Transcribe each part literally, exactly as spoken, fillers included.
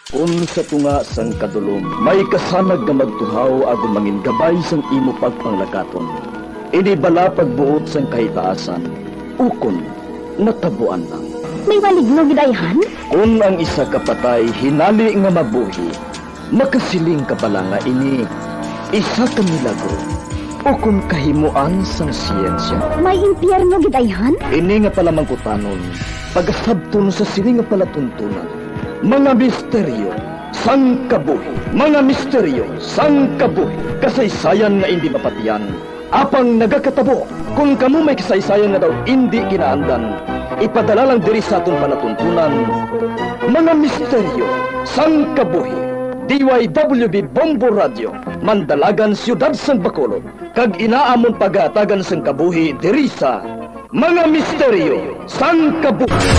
Kon sa tunga sang kadulom may kasanag nga magtuhaw agod mangin gabay sang imo pagpanglakaton, ini bala pagbuot sang kahitaasan, ukon natabuan lang. May maligno gid ayhan? Kon ang isa ka patay hinali nga mabuhi, makasiling ka bala nga ini isa ka milagro ukon kahimoan sang siyensya? May impyerno gid ayhan? Ini nga palamangkutanon pagasabton sa sini nga palatuntunan. Mga misteryo sang kabuhi. Mga misteryo sang kabuhi. Kasaysayan nga indi mapatian, apang nagakatabo. Kon kamo may kasaysayan nga daw indi kinaandan, ipadala lang diri sa aton palatuntunan. Mga misteryo sang kabuhi. D Y W B Bombo Radio, Mandalagan, Siyudad sang Bacolod, kag ina amon pagahatagan sang kabuhi diri sa Mga Misteryo sang Kabuhi.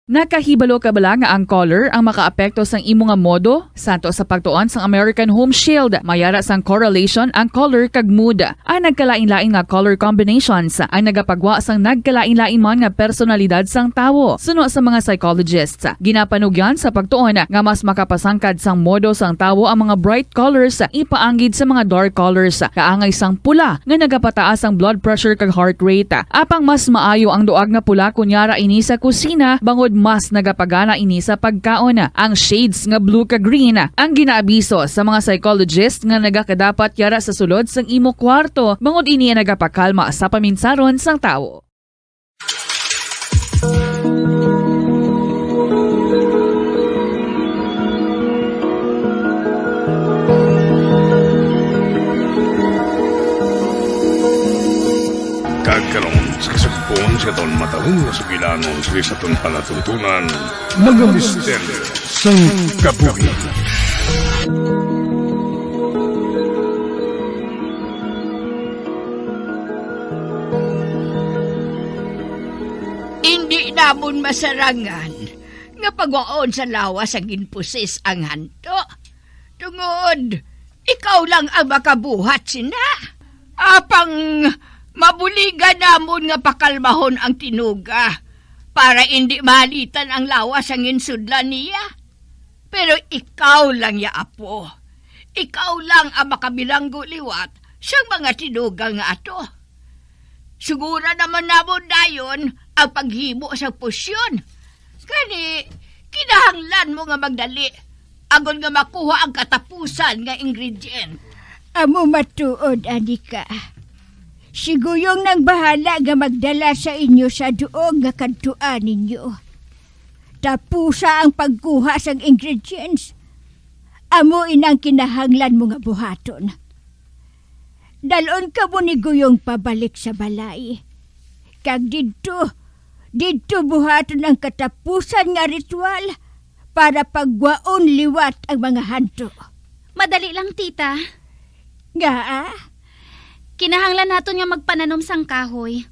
Nakahibalo ka bala nga ang color ang makaapekto sang imo nga modo? Santo sa pagtuon sang American Home Shield, may ara sang correlation ang color kag mood. Ang nagkalain-lain nga color combinations ang nagapagwa sang nagkalain-lain man nga personalidad sang tawo. Suno sa mga psychologists, ginapanugyan sa pagtuon nga mas makapasangkad sang modo sang tawo ang mga bright colors ipaanggid sa mga dark colors, kaangay sang pula nga nagapataas ang blood pressure kag heart rate. Apang mas maayo ang duag nga pula kon yara ini sa kusina, bangod mas nagapagana ini sa pagkaon. Ang shades nga blue kag green ang ginaabiso sa mga psychologist nga nagakadapat yara sa sulod sang imo kwarto, bangod ini ang nagapakalma sa paminsaron sang tawo. Kag karon, sa kasugpon sa aton matahong nga sugilanon sa aton palatuntunan, mga misteryo sang kabuhi. Indi namon masarangan nga pagwaon sa lawas sang ginpusis ang hanto, tungod ikaw lang ang makabuhat sina. Apang mabuligan namon nga pakalmahon ang tinuga para indi mahalitan ang lawas sang ginsudlan niya. Pero ikaw lang ya, apo. Ikaw lang ang makabilanggo liwat sang mga tinuga nga ato. Sugura naman namon dayon ang paghimo sang pusyon. Gani, kinahanglan mo nga magdali agod nga makuha ang katapusan nga ingredient. Amo matuod, Anika. Si Guyong nang bahala nga magdala sa inyo sa duog nga kadtuan ninyo. Tapusa ang pagkuha sang ingredients. Amo inang kinahanglan mo nga buhaton. Dalon kamo ni Guyong pabalik sa balay. Kag didto, didto buhaton ang katapusan nga ritual para pagwaon liwat ang mga hanto. Madali lang, tita. Ngaa? Kinahanglan naton nga magpananom sang kahoy.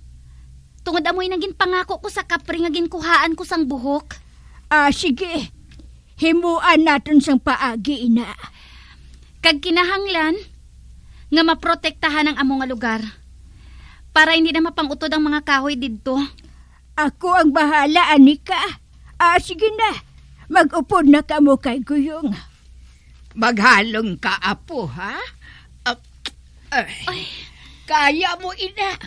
Tungod amo inang ginpangako ko sa kapre nga ginkuhaan ko sang buhok. Ah, sige. Himuan naton sang paagi, ina. Kag kinahanglan nga maprotektahan ang amo nga lugar para hindi na mapang-utod ang mga kahoy didto. Ako ang bahala, Anika. Ah, sige na. Mag-upod na kamo kay Guyong. Maghalong ka, apo, ha? Ah, ay. Ay. Kaya mo, ina.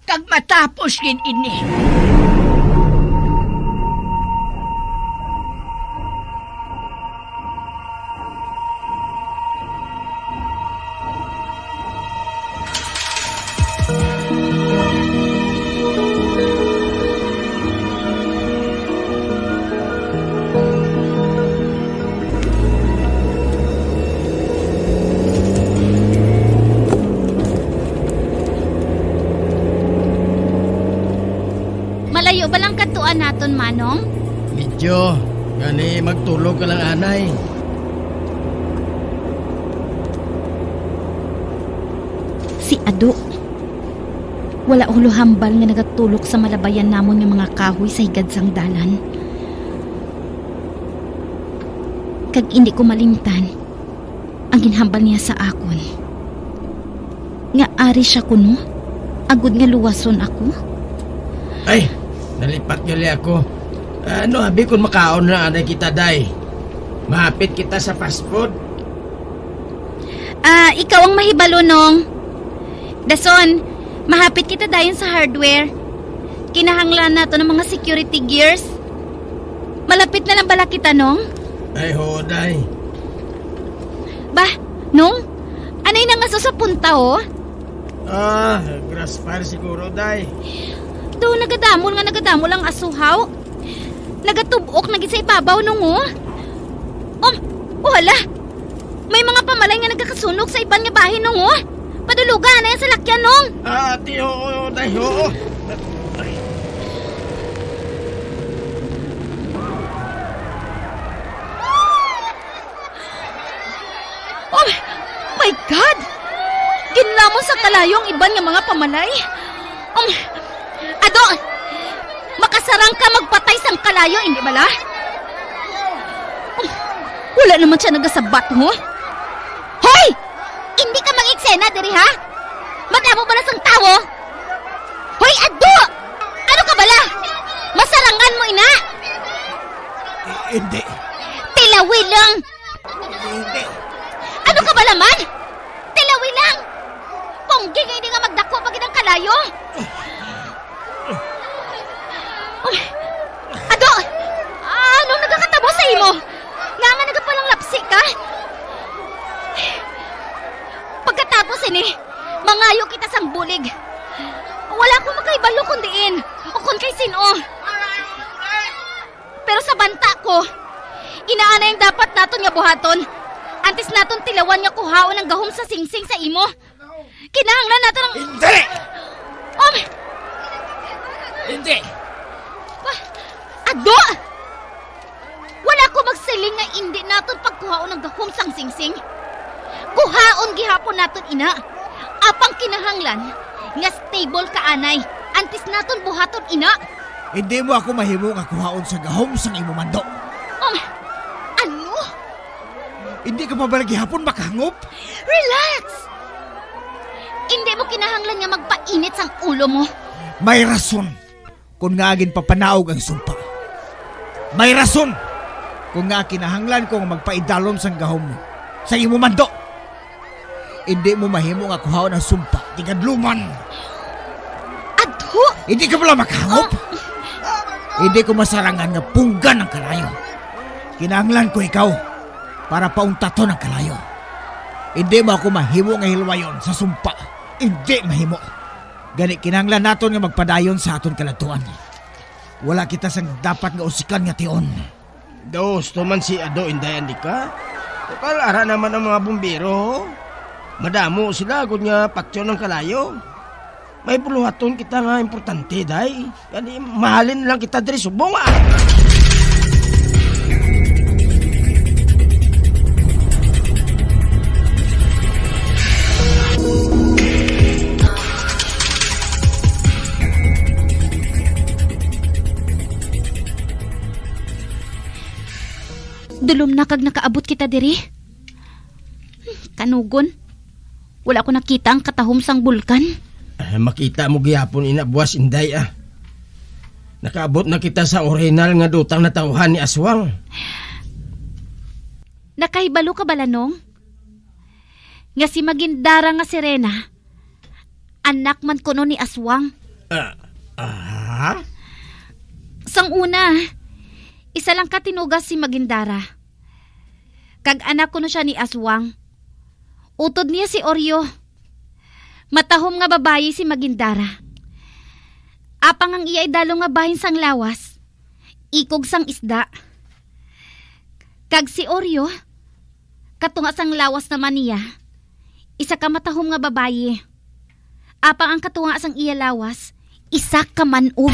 Kag matapos gid ini. Malayo ba lang kadtuan naton, Manong? Medyo. Gani, magtulog ka lang, anay. Si Ado. Wala hulo hambal nga nagatulok sa malabayan namon nga mga kahoy sa higad sang dalan. Kag indi ko malimtan ang ginhambal niya sa akon, nga ari siya kuno agod nga luwason ako. Ay, nalipat gali ako. Ano, abi kung makaon na anay kita, day? Mahapit kita sa fast food. Ah, ikaw ang mahibalo, Nong. Dason, mahapit kita dayon sa hardware. Kinahanglan nato ng mga security gears. Malapit na lang bala kita, Nong? Ay, ho, day. Ba, Nong? Anay na nga sa punta, oh? Ah, grass fire siguro, day. Do, nagadamol nga nagadamol ang asuhaw. Nagatubok na gid sa ibabaw, Nong, oh. Um, oh, hala. May mga pamalay nga nagakasunog sa iban nga bahin, Nong, oh. Paduluga na yan sa lakyan, Nong. Ah, ati, oo, day, oo. Oh my God! Ginlamon sa kalayo ang iban nga mga pamalay. Um, Ado, makasarang ka magpatay sang kalayo, hindi bala? Um, wala naman siya nagasabat, ho? Hoy! Hindi ka mag-eksena diri, ha? Madamo bala sang tawo? Hoy, Ado! Ano ka bala? Masarangan mo ina? Eh, hindi. Tilawi lang. Hindi. Ano ka bala man? Tilawi lang. Punggi nga ini nga magdako pa gid ang kalayo. Uy, Ado! Anong nagakatabo sa imo? Nga nga nagapalanglapsi ka? Pagkatapos ini, mangayo kita sang bulig. Wala ko makahibalo kung diin o kung kay sin-o. Pero sa banta ko, inaanay ang dapat naton nga buhaton antes naton tilawan nga kuhaon ang gahom sa singsing sa imo. Kinahanglan naton ang Hindi! Um, Hindi! Ado! Wala ko magsiling nga indi naton pagkuhaon ang gahom sang singsing. Kuhaon gihapon naton ina. Apang kinahanglan nga stable ka anay antes naton buhaton ina. Hindi mo ako mahimo nga kuhaon sa gahom sang imo mando. Um, ano? Hindi ka pa ba gihapon makahangop? Relax! Hindi mo kinahanglan nga magpainit sang ulo mo. May rason kon ngaa ginpapanaog ang sumpa. May rason kon ngaa kinahanglan ko nga magpaidalom sang gahom sa imo mando. Hindi mo mahimo nga kuhaon ang sumpa, tigadluman. Adto! Hindi ka pala makahangop. Ah. Hindi ko masarangan nga punggan ang kalayo. Kinahanglan ko ikaw para pauntaton ang kalayo. Hindi mo ako mahimo nga hilwayon sa sumpa. Hindi mahimo. Gani, kinahanglan naton nga magpadayon sa aton kaladtuan. Wala kita sang dapat nga usikan nga tion. Daw, husto man si Ado, Inday, andi ka? Total, ara naman ang mga bumbero, ho. Madamo sila, agod nga patyon ang kalayo. May buluhaton kita nga importante, day. Gani, mahalin lang kita diri subong, ah. Dulom na kag nakaabot kita diri. Kanugon. Wala ko nakita ang katahom sang bulkan. Ah, makita mo gihapon ina buwas, Inday, ah. Nakaabot na kita sa orihinal nga dutang natawhan ni Aswang. Nakahibalo ka bala, Nong, nga si Magindara nga si Rena, anak man kuno ni Aswang? Ah, ah? Sang una, isa lang ka tinuga si Magindara. Kag anak kuno sia ni Aswang. Utod niya si Oreo. Matahom nga babayi si Magindara. Apang ang iya idalom nga bahin sang lawas, ikog sang isda. Kag si Oreo, katunga sang lawas naman niya, isa ka matahom nga babayi. Apang ang katunga sang iya lawas, isa ka man-og.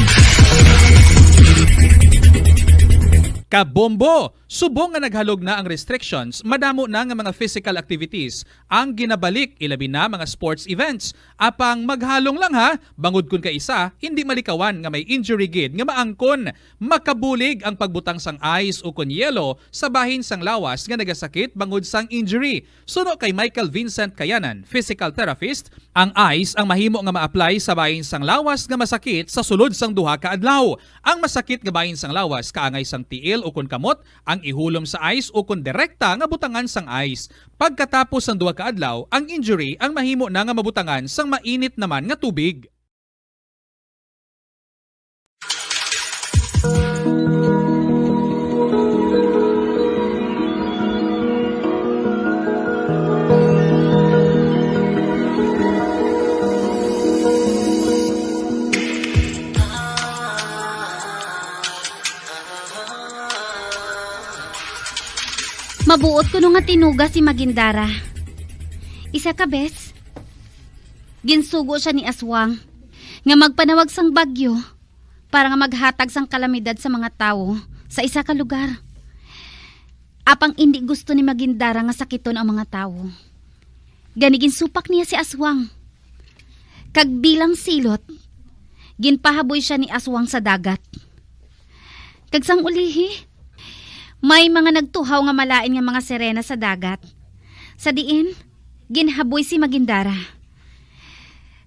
Kabombo! Subong nga naghalog na ang restrictions, madamo na nga mga physical activities ang ginabalik, ilabi na mga sports events. Apang maghalong lang ha, bangod kun kaisa, hindi malikawan nga may injury gid nga maangkon. Makabulig ang pagbutang sang ice o kon yelo sa bahin sang lawas nga nagasakit bangod sang injury. Suno kay Michael Vincent Kayanan, physical therapist, ang ice ang mahimo nga ma-apply sa bahin sang lawas nga masakit sa sulod sang duha ka adlaw. Ang masakit nga bahin sang lawas kaangay sang tiil ukon kamot ang ihulom sa ice ukon direkta nga butangan sang ice. Pagkatapos sang duha ka adlaw, ang injury ang mahimo na nga mabutangan sang mainit naman nga tubig. Mabuot kuno nga tinuga si Magindara. Isa ka bes, ginsugo siya ni Aswang nga magpanawag sang bagyo para nga maghatag sang kalamidad sa mga tawo sa isa ka lugar. Apang indi gusto ni Magindara nga sakiton ang mga tawo. Gani ginsupak niya si Aswang. Kag bilang silot, ginpahaboy sia ni Aswang sa dagat. Kag sang ulihi, may mga nagtuhaw nga malain nga mga sirena sa dagat, sa diin ginhaboy si Magindara.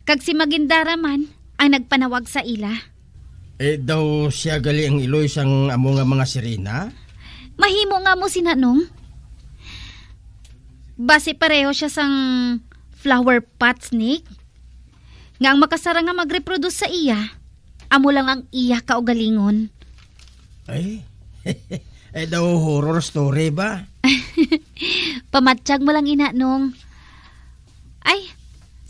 Kag si Magindara man ang nagpanawag sa ila. Eh, daw sia gali ang iloy sang amo nga mga sirena? Mahimo nga amo sina, Nong. Basi pareho sia sang flower pot snake, nga ang makasarang nga mag-reproduce sa iya, amo lang ang iya kaugalingon. Ay, eh, daw horror story ba? Pamatyag mo lang ina, Nong. Ay,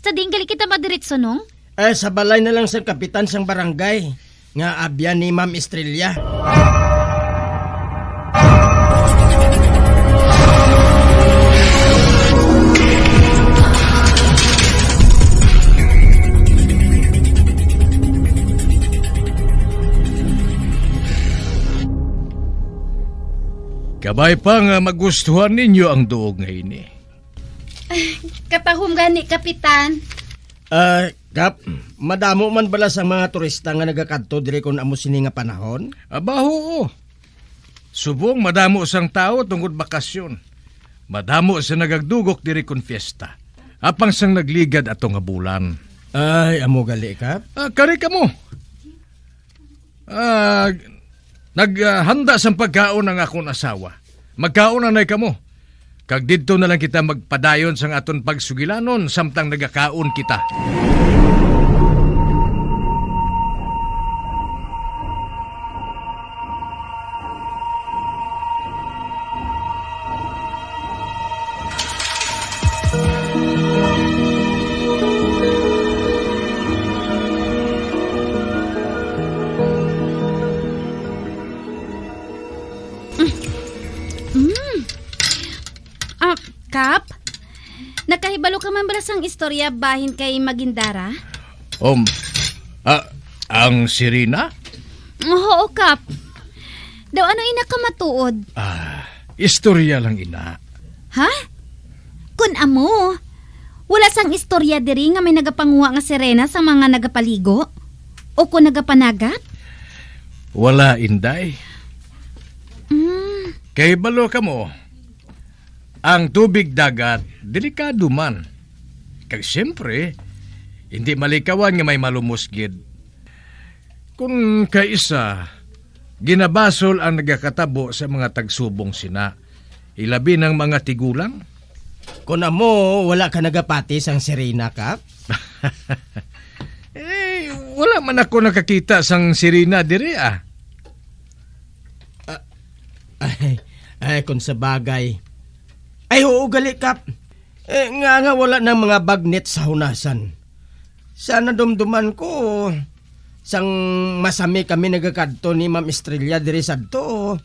sa diin gali kita madiretso, Nong? Eh, sa balay na lang sang kapitan sang barangay, nga abyan ni Ma'am Estrella. Kabay pa nga magustuhan ninyo ang duog nga ini. Katahom gani, Kapitan. Ah, Kap, madamo man bala sang mga turista nga nagakadto diri kon amo sini nga panahon? Aba, huo. Subong madamo sang tawo tungod bakasyon. Madamo sa nagagdugok diri kon fiesta. Apang sang nagligad ato nga bulan. Ay, amo gali, Kap? Ah, kari kamo. Ah, naghanda sang pagkaon ang akon asawa. Magkaon anay kamo. Kag didto na lang kita magpadayon sang aton pagsugilanon samtang nagakaon kita. Mm. Ah, Kap? Nakahibalo ka man bala sang istorya bahin kay Magindara? Um, ah, ang Sirina? Oo, Kap. Daw ano ina ka matuod? Ah, istorya lang ina. Ha? Kun amo, wala sang istorya diri nga may nagapanguha nga sirena sa mga nagapaligo o kon nagapanagat? Wala, Inday. Mm. Kay balo ka mo, ang tubig dagat delikado man. Kag siyempre, hindi malikawan nga may malumos gid. Kun kaisa, ginabasol ang nagakatabo sa mga tagsubong sina, ilabi nang mga tigulang. Kon amo, wala ka nagapati sang sirena, Kap? Eh, wala man ako nakakita sang sirena diri, ah. Ah, ay, ay, kung sa bagay. Ay, oo, gali, Kap. Eh, nga nga wala nang mga bagnet sa hunasan. Sa nadumduman ko, sang masami kami nagakadto ni Ma'am Estrella diri sadto,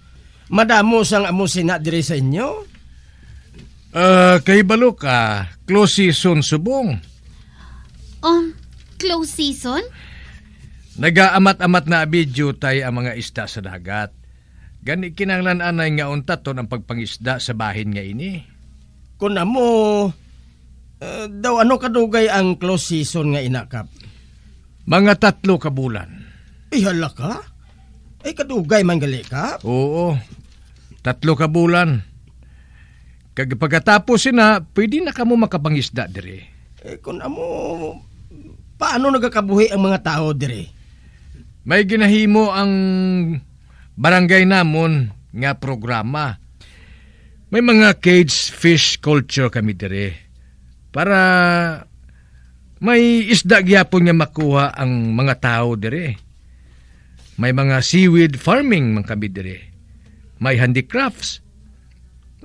madamo sang amo sina diri sa inyo. Ah, kay balo ka, close season subong. Um, close season? Nagaamat-amat na abi diutay ang mga isda sa dagat. Gani kinahanglan anay nga untaton ang pagpangisda sa bahin nga ini. Kun amo, eh, daw ano kadugay ang close season nga ina, Kap? Mga tatlo ka bulan. Ay, hala ka? Ay, kadugay man gali, Kap. Oo, tatlo ka bulan. Kag pagkatapos sina, pwede na kamo makapangisda diri. Eh, kun amo, paano nagakabuhi ang mga tawo diri? May ginahimo ang barangay namon nga programa. May mga cage fish culture kami diri para may isda gyapon nga makuha ang mga tawo diri. May mga seaweed farming man kami diri. May handicrafts.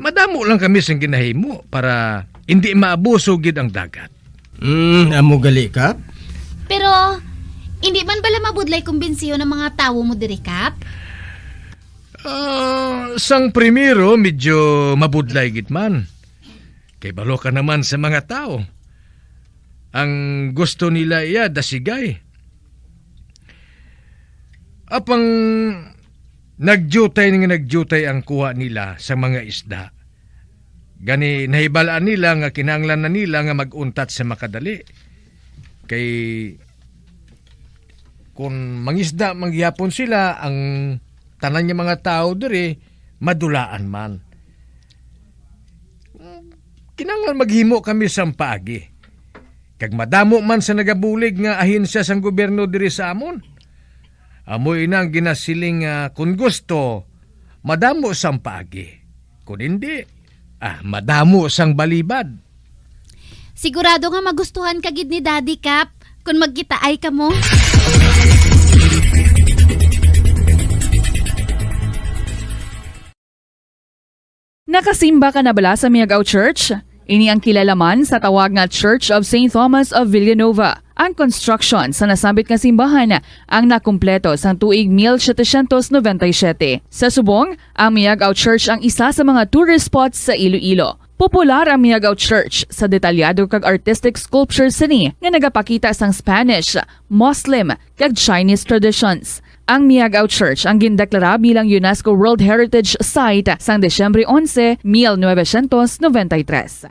Madamo lang kami sing ginahimo para hindi maabuso gid ang dagat. Hmm, amo gali, Kap? Pero, hindi man bala mabudlay kumbinsiyon ang mga tawo mo diri, Kap? Ah, sang primero, medyo mabudlay gid man. Kay balo ka naman sa mga tawo. Ang gusto nila iya dasigay. Apang nagdiutay nga nagdiutay ang kuha nila sa mga isda. Gani nahibal-an nila nga kinahanglan na nila nga mag-untat sa makadali. Kay kun mangisda man gihapon sila, ang tanan nga mga tawo diri madulaan man. Kinahanglan maghimo kami sang paagi. Kag madamo man sa nagabulig nga ahensya sang gobyerno diri sa amon. Amo ina ang ginasiling nga, kun gusto, madamo sang paagi. Kun hindi, ah, madamo sang balibad. Sigurado nga magustuhan ka gid ni Daddy, Kap, kung magkitaay kamo. Nakasimba ka na bala sa Miagao Church? Ini ang kilala man sa tawag nga Church of Saint Thomas of Villanova. Ang construction sa nasambit nga simbahan ang nakumpleto sang tuig mil setecientos noventa y siete. Sa subong, ang Miagao Church ang isa sa mga tourist spots sa Iloilo. Popular ang Miagao Church sa detalyado kag artistic sculptures sini nga nagapakita sang Spanish, Muslim, kag Chinese traditions. Ang Miagao Church ang gindeklara bilang UNESCO World Heritage Site sang Disyembre onse, mil novecientos noventa y tres.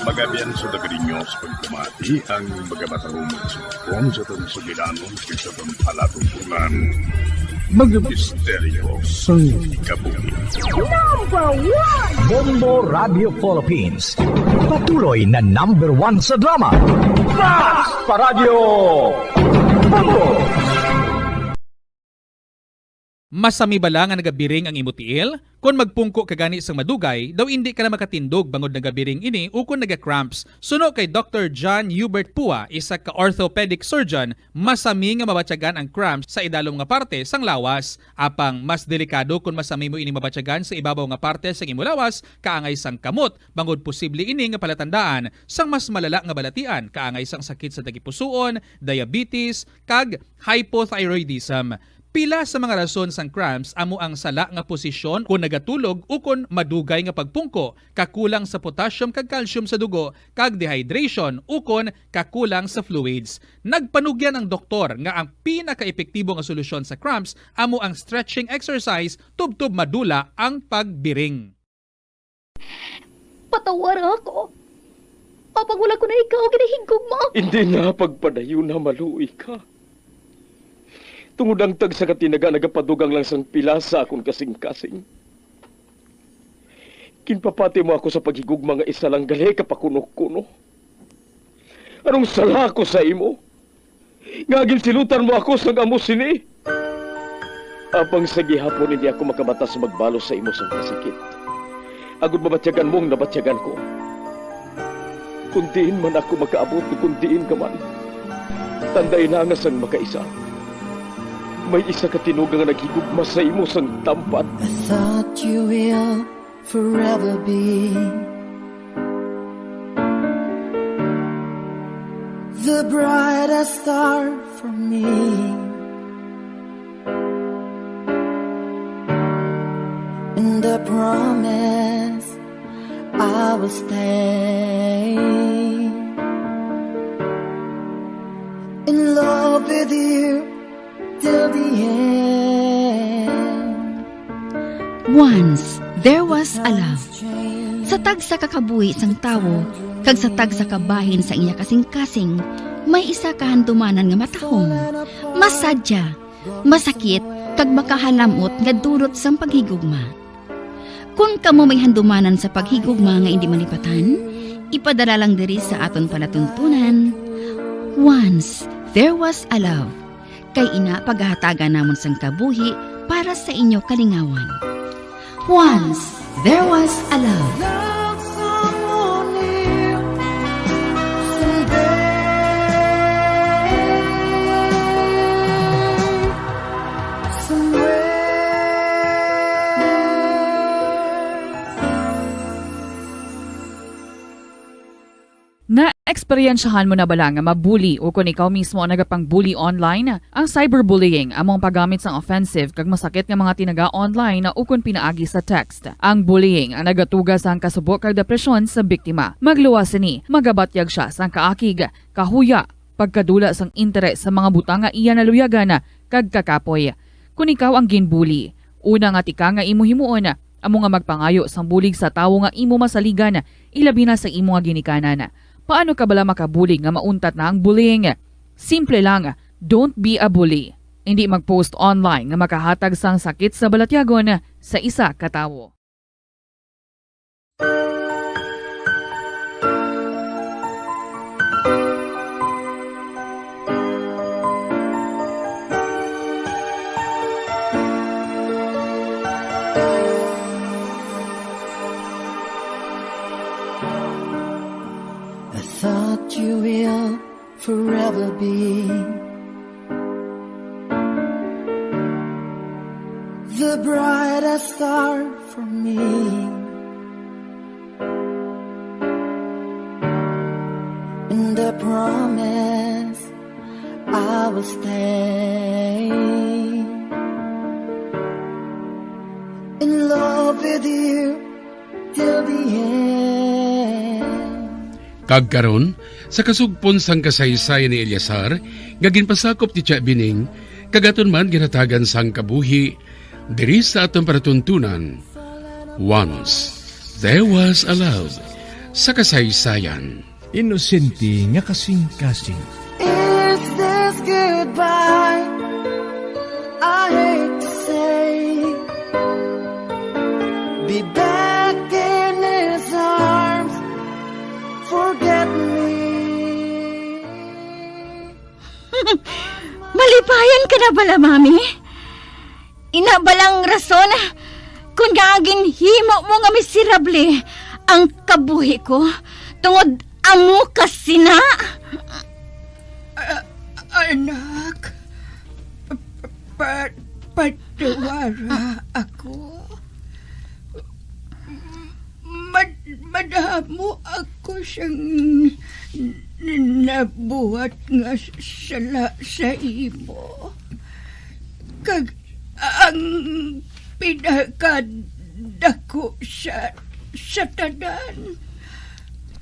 Magabian sa Dagadinyos, pagkamati ang mga matarong mga sumukon sa atong sugilanon kag sa atong palatutunan. Mga misteryo sang kabuhi. Number one! Bombo Radio Philippines. Patuloy na number one sa drama. Mas Paradyo! Bombo! Masami bala nga nagabiring ang imo tiil? Kon magpungko ka gani sang madugay, daw indi ka na makatindog bangod nagabiring ini ukon naga-cramps. Suno kay Doctor John Hubert Pua, isa ka orthopedic surgeon, masami nga mabatyagan ang cramps sa idalom nga parte sang lawas. Apang mas delikado kon masami mo ini mabatyagan sa ibabaw nga parte sang imo lawas, kaangay sang kamot, bangod posible ini nga palatandaan sang mas malala nga balatian, kaangay sang sakit sa tagipusoon, diabetes, kag hypothyroidism. Pila sa mga rason sang cramps amo ang sala nga posisyon kon nagatulog ukon madugay nga pagpungko, kakulang sa potassium kag calcium sa dugo, kag dehydration ukon kakulang sa fluids. Nagpanugyan ang doktor nga ang pinakaepektibo nga solusyon sa cramps amo ang stretching exercise tubtob madula ang pagbiring. Patawara ako. Apang wala ko na ikaw ginahigugma. Hindi na pagpadayon na maluoy ka. Tungod ang tagsa ka tinaga nagapadugang lang sang pila sa akon kasing-kasing. Ginpapati mo ako sa paghigugma nga isa lang gali ka pakunokuno. Anong sala ko sa imo? Nga ginsilutan mo ako sang amo sini. Apang sa gihapon hindi ako makabata sa magbalos sa imo sang kasakit. Agod mabatyagan mo ang nabatyagan ko. Kung diin man ako makaabot, kung diin ka man, tandai na nga sang makaisa, may isa ka tinuga nga naghigugma sa imo sang tampad. I thought you will forever be the brightest star for me. The promise I will stay in love with you till the end. Once there was a love. Sa tagsa ka kabuhi sang tawo kag sa tagsa ka bahin sang iya kasing-kasing, may isa ka handumanan nga matahom, masadya, masakit, kag makahalam-ot nga dulot sang paghigugma. Kon kamo may handumanan sa paghigugma nga indi malipatan, ipadala lang diri sa aton palatuntunan, Once There Was a Love. Kay ina, pagahatagan namon sang kabuhi para sa inyo kalingawan. Once There Was a Love. Love someone new someday, somewhere. Naeksperyensyahan mo na bala nga mabuli o kon ikaw mismo ang nagapang-bully online? Ang cyberbullying amo ang paggamit sang offensive kag masakit nga mga tinaga online o kon pinaagi sa text. Ang bullying ang nagatuga sang kasubo kag depresyon sa biktima. Magluwas sini, magabatyag sia sang kaakig, kahuya, pagkadula sang interes sa mga butang nga iya naluyagan kag kakapoy. Kon ikaw ang ginbully, una nga tika nga imo himuon amo nga magpangayo sang bulig sa tawo nga imo masaligan, ilabi na sa imo nga ginikanan. Paano ka bala makabulig nga mauntat na ang bullying? Simple lang, don't be a bully. Indi mag-post online nga makahatag sang sakit sa balatyagon sa isa ka tawo. I thought you will forever be the brightest star for me. And I promise I will stay in love with you till the end. Kag karon, sa kasugpon sang kasaysayan ni Eleazar nga ginpasakop ni Tia Bining, kag aton man ginhatagan sang kabuhi diri sa aton palatuntunan, Once There Was a Love sa kasaysayan. Inosente nga kasing-kasing. Is this goodbye? I hate to say. Be back in his arms. Forget me. Malipayan ka na bala, Mami? Ina balang rason kon ngaa ginhimo mo nga miserable ang kabuhi ko tungod amo ka sina? A-, anak, pa-, pa-, patuwara ako. Mad-, madamo ako siyang nabuhat nga sala sa imo. Kag ang pinakadako sa, sa tanan,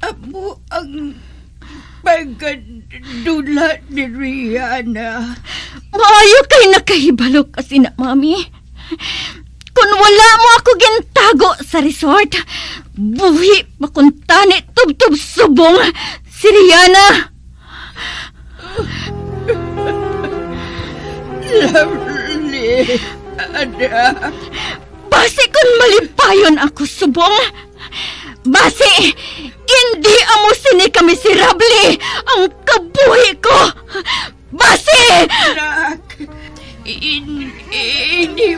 amo ang pagkadula ni Rihanna. Maayo kay nakahibalo ka sina, Mami. Kon wala mo ako gintago sa resort, buhi pa kuntani tubtob subong si Rihanna. Lovely, anak. Basi kon malipayon ako subong, basi indi amo sini ka miserable ang kabuhi ko. Basi! Anak, in-, ini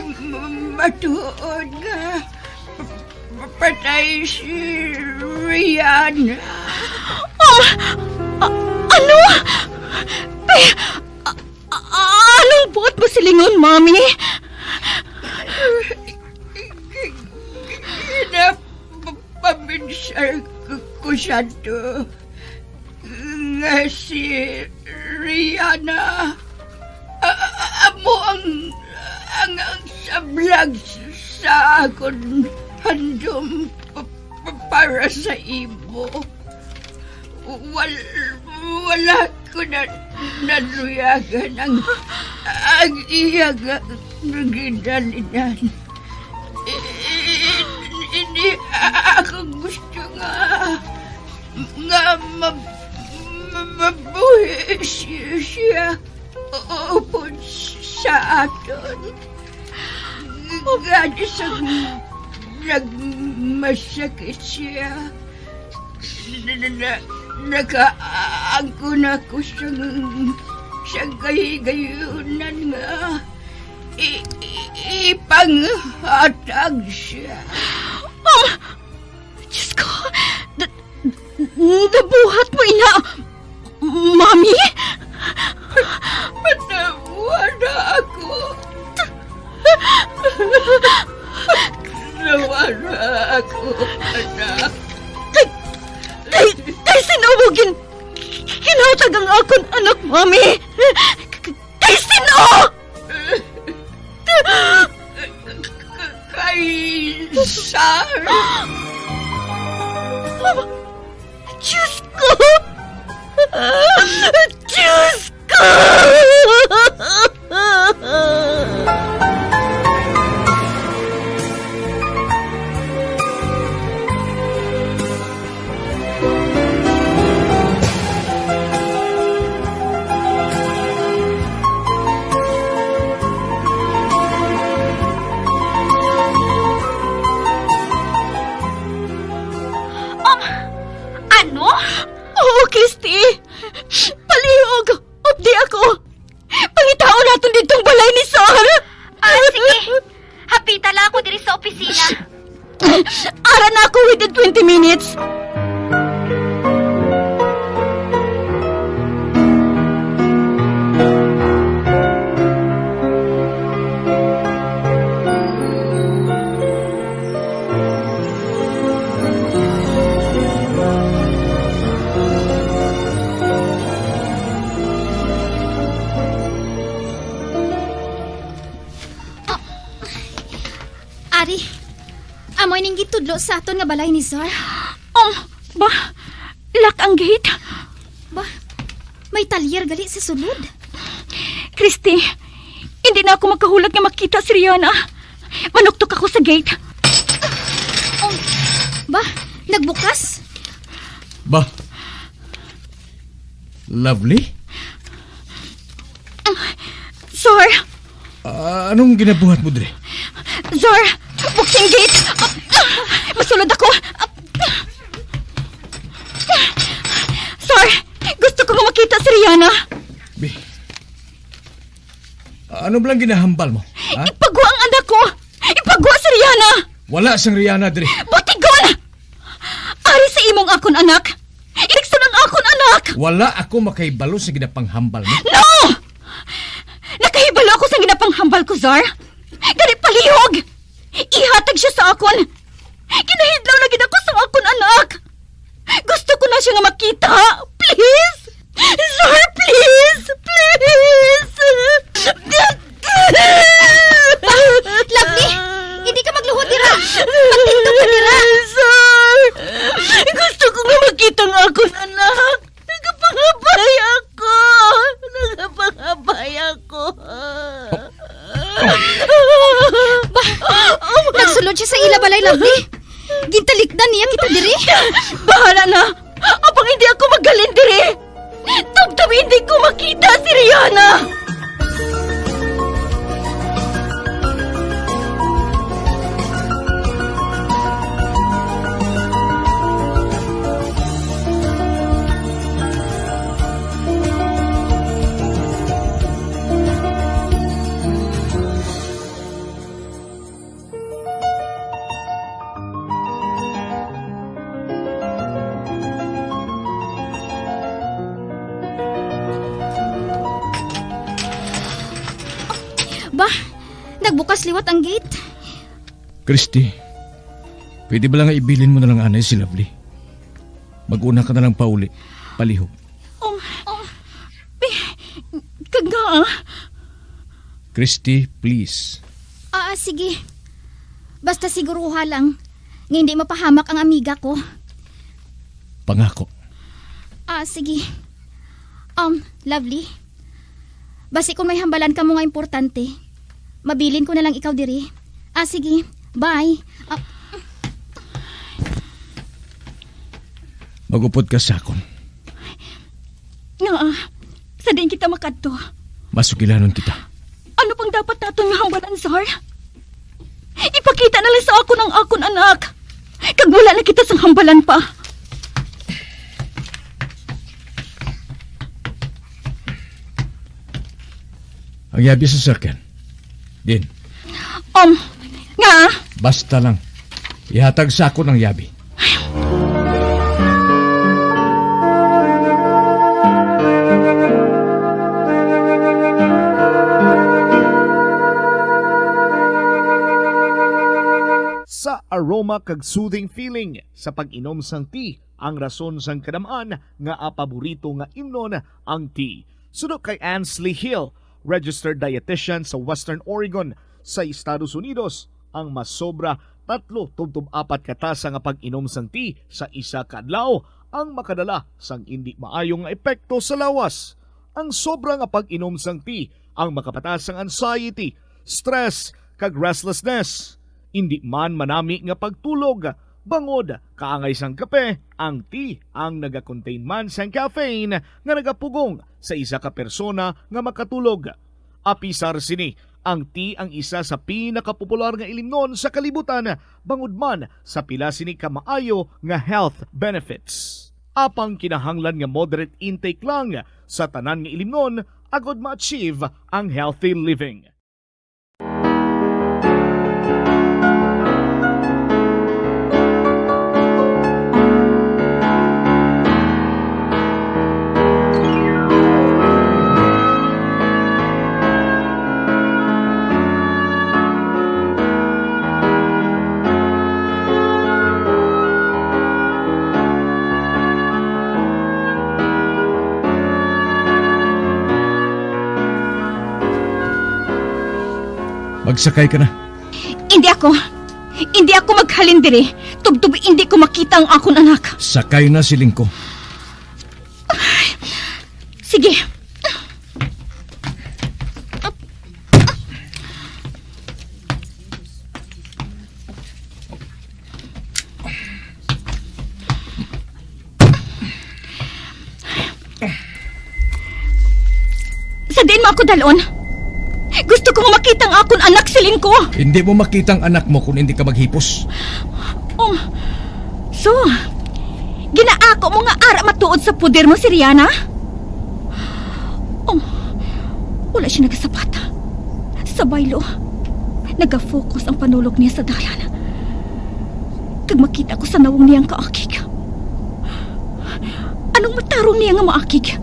matuod nga patay si Rihanna. Um, a-, ano? Pi-, a-, a-, anong buot mo silingon, Mami? Ginapaminsan ko, ko siya to. Nga si Rihanna, a-, a-, amo ang, ang, ang sablag s-, sa akon handom pa-, pa-, para sa imo. Wal-, wala ko na naluyagan ang, ang iya nga, nga ginhalinan. I-, i-, ini ako gusto nga, nga ma-, ma-, mabuhi si-, siya upod sa aton. Gani sa nagmasakit siya, na, na, nakaangkon ako sang, sang kahigayunan nga i-, i-, ipanghatag siya. Diyos ko, na-, nabuhat mo ina, Mami? Patawad na ako. Patawad na ako, anak. Kay, kay, kay sino mo gin-, ginhatag ang akon anak, Mami? K-, kay sino? Kay Sar. Diyos ko! Diyos ko! Um, ano? Oo, Christy. Palihog. Updi ako. Pangitaon naton didtong balay ni Sar. Ah, sige. Hapita lang ako diri sa opisina. Ara na ako within twenty minutes. Ari, amo ining gitudlo sa aton nga balay ni Sar. Um, ba, lock ang gate? Ba, may talyer gali sa sulod. Christy, hindi na ako magkahulat nga makita si Rihanna. Manuktok ako sa gate. Um, ba, nagbukas? Ba, Lovely? Sir! Ah, anong ginabuhat mo diri? Sir! Buksing gate! Ah, ah, masulod ako! Ah, sir! Gusto ko nga makita si Rihanna! Bi, ano ba lang ginahambal mo? Ha? Ipagwa ang anak ko! Ipagwa si Rihanna! Wala sang Rihanna diri. Butigon! Ari sa imong akon anak! Igsoon ang akon anak! Wala ako makahibalo sa ginapanghambal mo. No! Nakahibalo ako sa ginapanghambal ko, Zar. Gani palihog! Ihatag siya sa akon. Kinahidlaw na gid ako sa akon anak. Gusto ko na siya nga makita. Please! Zar, please! Please! Lovely, hindi ka magluhod dira. Magtindog ka dira. Zar! Gusto ko nga makita ang akon anak. Nagapangabay ako. Nagapangabay ako. Ba, nagsulod siya sa ila balay, Lovely. Gintalikdan niya kita diri. Bahala na. Apang hindi ako maghalin diri. Tubtob hindi ko makita si Rihanna. Ba, nagbukas liwat ang gate. Christy, pwede ba lang nga ibilin mo na lang anay si Lovely? Mag-una ka na lang pauli. Palihog. Oh, oh, eh, kaga. Christy, please. Ah, sige. Basta siguruha lang nga hindi mapahamak ang amiga ko. Pangako. Ah, sige. Um, Lovely, basi kung may hambalan kamo nga importante, mabilin ko na lang ikaw diri. Ah, sige. Bye. Ah, Mag-upod ka sa akon. Ngaa, sa diin kita makadto? Masugilanon kita. Ano pang dapat naton nga hambalan, Sar? Ipakita na lang sa akon ang akon anak. Kag wala na kita sang hambalan pa. Ang yabi sa sakyan. Din. Um, nga? Basta lang. Ihatag sa akon ang yabi. Sa aroma kag soothing feeling sa pag-inom sang tea, ang rason sang kadam-an nga paborito nga imnon ang tea. Suno kay Ansley Hill, registered dietitian sa Western Oregon, sa Estados Unidos, ang masobra tatlo tubtob apat ka tasa nga pag-inom sang tea sa isa ka adlaw ang makadala sang indi maayo nga epekto sa lawas. Ang sobra nga pag-inom sang tea ang makapataas sang anxiety, stress, kag restlessness. Indi man manami nga pagtulog, bangod kaangay sang kape, ang tea ang nagakontain man sang caffeine nga nagapugong sa isa ka persona nga makatulog. Apisar sini, ang tea ang isa sa pinakapopular nga ilimnon sa kalibutan, bangod man sa pila sini ka maayo nga health benefits. Apang kinahanglan nga moderate intake lang sa tanan nga ilimnon agod ma-achieve ang healthy living. Magsakay ka na. Indi ako. Indi ako maghalin diri. Tubtob indi ko makita ang akon anak. Sakay na, siling ko. Sige. Sa diin mo ako dalon? Gusto ko nga makita ang akon anak, siling ko. Hindi mo makita ang anak mo kung hindi ka maghipos. Oh, so, ginaako mo nga ara matuod sa poder mo si Riana? Oh, wala siya nagasapat. Sa baylo, nagafocus ang panulog niya sa dalan. Kag makita ko sa nawong niya ang kaakig. Anong matarong niya nga maakig?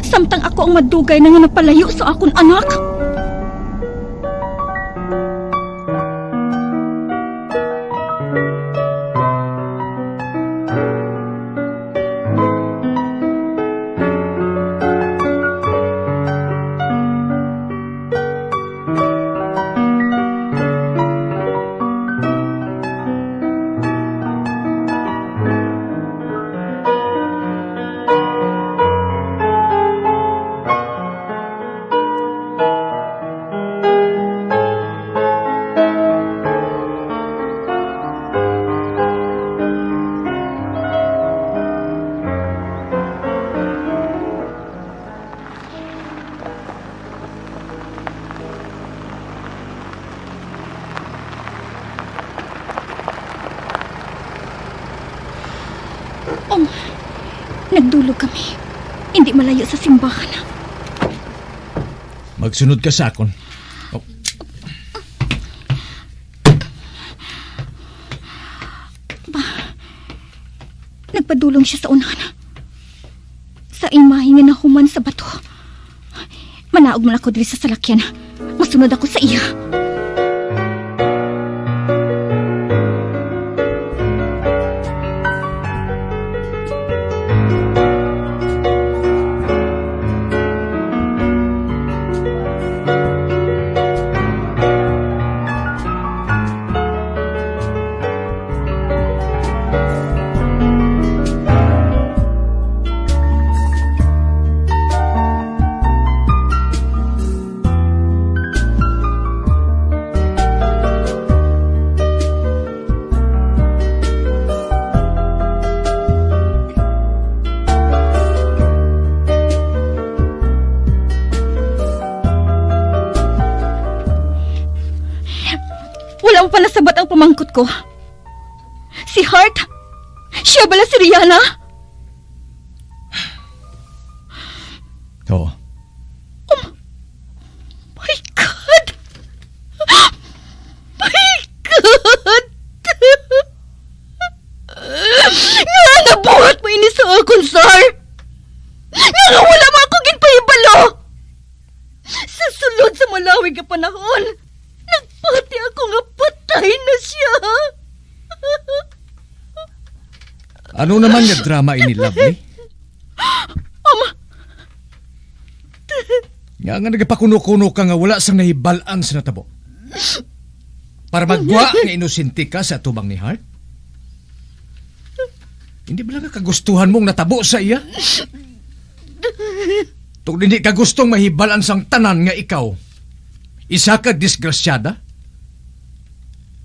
Samtang ako ang madugay na nga napalayo sa akon anak. Um, nagdulog kami. Hindi malayo sa simbahan. Magsunod ka sa akon. Oh. Ba, nagpadulong siya sa unahan. Sa imahe nga nahuman sa bato. Manaog man ako diri sa salakyan. Masunod ako sa iya. pangkot ko. Si Hart? Siya bala si Rihanna? Oo. Oh my God! My God! Nga nabuhat mo ini sa akon, Sar? Nga wala mo ako ginpahibalo? Sa sulod sa malawig nga panahon, nagpati ako nga patay na siya. Ano naman nga drama ini, Lovely? Ama. Nga, nga nagapakuno-kuno ka nga wala sang nahibal-an sa natabo? Para magwa nga inosente ka sa atubang ni Hart? Hindi ba lang nga kagustuhan mong natabo sa iya? Tungod hindi ka gustong mahibal-an sang tanan nga ikaw isa ka disgrasyada?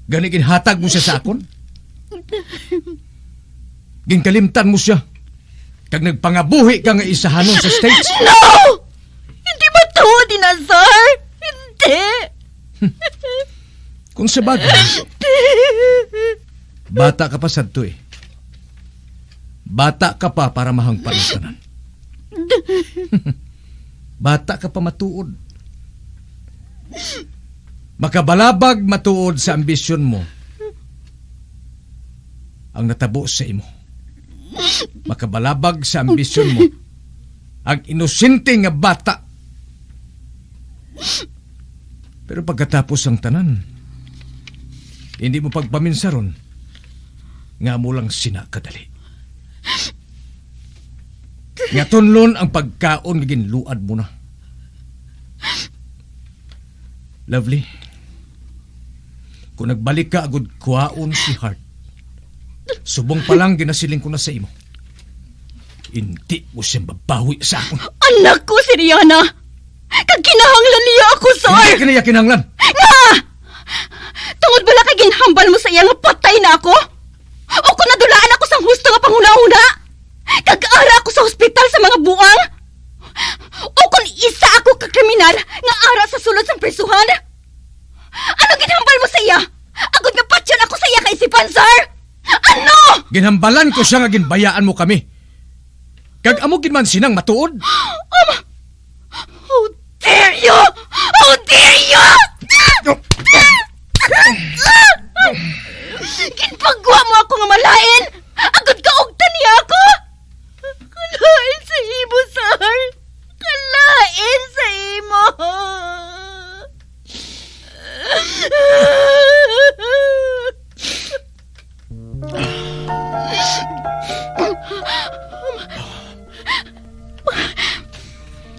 Gani ginhatag mo siya sa akon? Ginkalimtan mo siya, kag nagpangabuhi ka nga isahanon sa States? No! Hindi matuod ina, sir! Hindi! Kung sa bagay, bata ka pa sadto eh. Bata ka pa para mahangpan ang tanan. Bata ka pa matuod. Makabalabag matuod sa ambisyon mo ang natabo sa imo. Makabalabag sa ambisyon mo ang inosente nga bata. Pero pagkatapos ang tanan, hindi mo pagpaminsaron nga amo lang sina kadali. Nga tunlon ang pagkaon nga ginluad mo na. Lovely, kung nagbalik ka agud kuhaon si Hart, subong pa lang ginasiling ko na sa imo, hindi mo siya mabawi sa akon. Anak ko si Rihanna, kag kinahanglan niya ako, sir. Hindi ka niya kinahanglan. Nga! Tungod bala kay ginhambal mo sa iya nga patay na ako? O kung nadulaan ako sang husto nga panghunahuna? Kag ara ako sa hospital sa mga buang? O kung isa ako ka kriminal nga ara sa sulod sang prisuhan? Ano ginhambal mo sa iya? Agod nga patyon ako sa iya kaisipan, sir? Ano? Ginhambalan ko siya nga ginbayaan mo kami. Kag amo gid man sinang matuod. Um, how dare you? How dare you? Ginpagwa mo ako nga malain! Agod kaugtan niya ako! Kalain sa imo, sir! Kalain sa imo!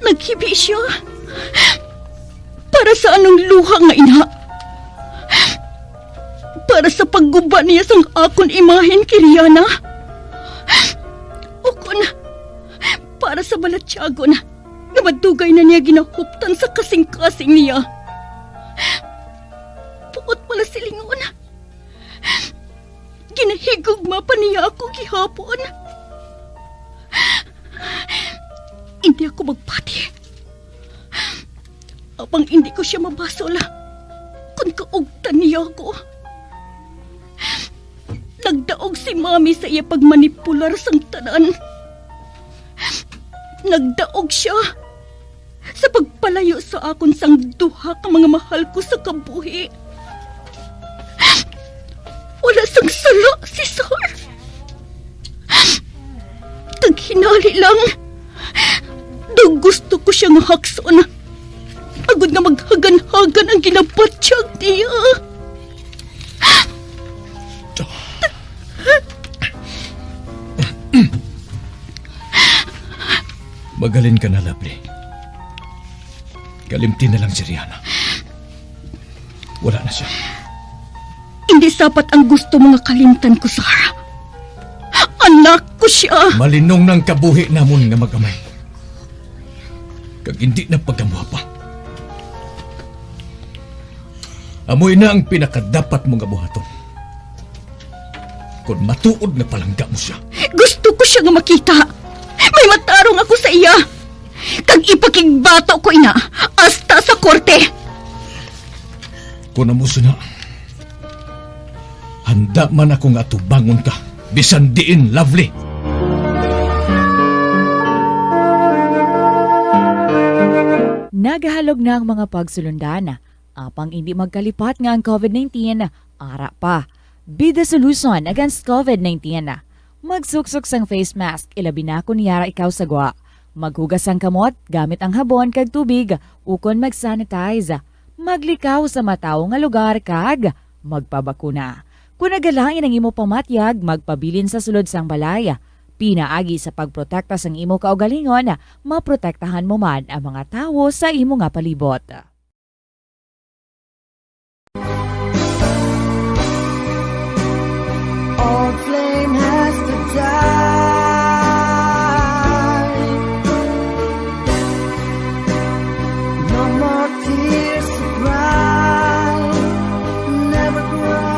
Naghibi siya. Para sa anong luha nga ina? Para sa pagguba niya sang akon imahen kay Rihanna? Ukon para sa balatyagon nga madugay na niya ginahuptan sa kasing-kasing niya? Buot pala silingon, ginahigugma pa niya ako gihapon. Hindi ako magpati. Apang hindi ko siya mabasol kon kaugtan niya ako. Nagdaog si Mami sa iya pagmanipular sang tanan. Nagdaog siya sa pagpalayo sa akon sang duha ka mga mahal ko sa kabuhi. Wala sang sala si Sar. Kag hinali lang, daw gusto ko siya nga hakson, agod nga maghagan-hagan ang ginabatyag niya. Magalin ka na, Lovely. Kalimti na lang si Rihanna. Wala na siya. Hindi sapat ang gusto mo nga kalimtan ko, Sar. Anak ko siya. Malinong nang kabuhi namon nga mag-amay. Kag hindi na pagkamuha pa. Amoy na ang pinakadapat mo nga buhaton. Kon matuod nga palangga mo siya. Gusto ko siya nga makita. May matarong ako sa iya. Kag ipakigbato ko ina hasta sa korte. Kon amo sina, Handa man ako nga atubangon ka, bisan diin, Lovely. Nagahalog na ang mga pagsulundan, apang indi magkalipat nga ang covid nineteen ara pa. Be the solution against covid nineteen. Magsuksok sang face mask, ilabi na kon yara ikaw sa gwa. Maghugas sang kamot gamit ang habon kag tubig, ukon mag-sanitize. Maglikaw sa matawo nga lugar kag magpabakuna. Kon nagalain ang imo pamatyag, magpabilin sa sulod sang balay. Pinaagi sa pagprotekta sang imo kaugalingon, maprotektahan mo man ang mga tawo sa imo nga palibot. Old flame has to die. No more tears to cry. Never cry.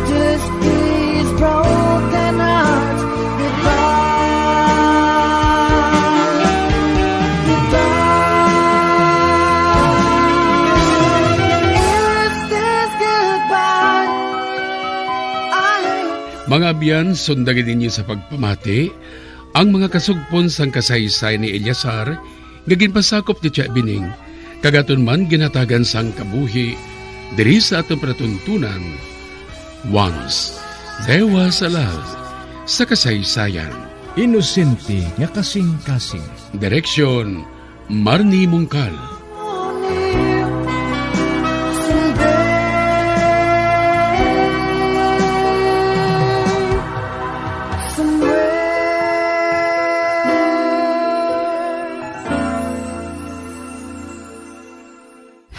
Just these broken hearts. Goodbye. Goodbye. Is this goodbye? I Mga abyan, sundagi ninyo sa pagpamati ang mga kasugpon sang kasaysayan ni Eleazar nga ginpasakop ni Tia Bining, kag aton man ginhatagan sang kabuhi diri sa aton palatuntunan, Once There Was a Love sa Kasaysayan. Inosente nga kasing-kasing. Direksyon, Marnie Mungkal.